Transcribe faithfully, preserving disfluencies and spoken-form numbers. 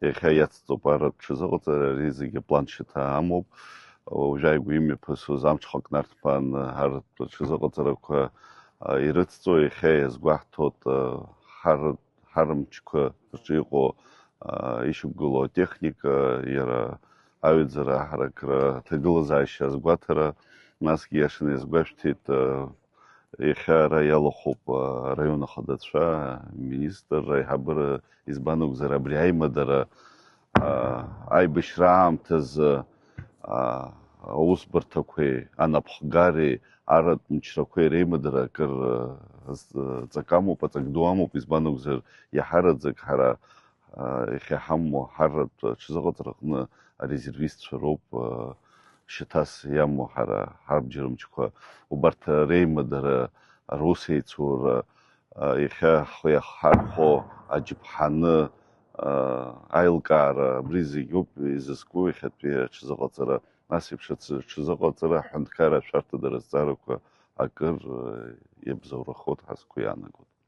иахьа иацҵоуп арратә ҽазыҟаҵара, ари зегьы аплан шьаҭа амоуп. Уажәааигәа имҩаԥысуаз амҽхак нарҭбааны арратә ҽазыҟаҵарақәа, а, ирыцҵо, иахьа иазгәаҳҭоит, а, ҳар-, ҳарымчқәа рҿы иҟоу, а, ишьақәгылоу атехника, иара аҩаӡара, аҳаракра, аҭагылазаашьа азгәаҭара, насгьы иашаны иазгәашәҭеит, а, Иахьа ара иалахәуп араион ахадацәа, аминистр, аиҳабыра, избан акәзар, абри аимадара, а, аибашьра аамҭазы, а, аусбарҭақәеи анапхгареи арратә мчрақәеи реимадара акыр, а, з-, ҵак амоуп, аҵак ду амоуп, избан акәзар, иаҳараӡак ҳара, а, иахьа ҳамоу ҳарратә ҽазыҟаҵараҟны арезервистцәа роуп, а, шьаҭас иамоу ҳара ҳарбџьармчқәа, убарҭ реимадара, рус еицура, а, иахьа ҳхы иахҳархәо аџьаԥҳаны, а, аилкаара, абри зегьоуп изызку иахьатәи аҽазыҟаҵара, нас еиԥш аҽ-, аҽазыҟаҵара аҳәынҭқарра ашәарҭадара азҵаарақәа акыр, а, иабзоурахоит ҳәа сгәы иаанагоит.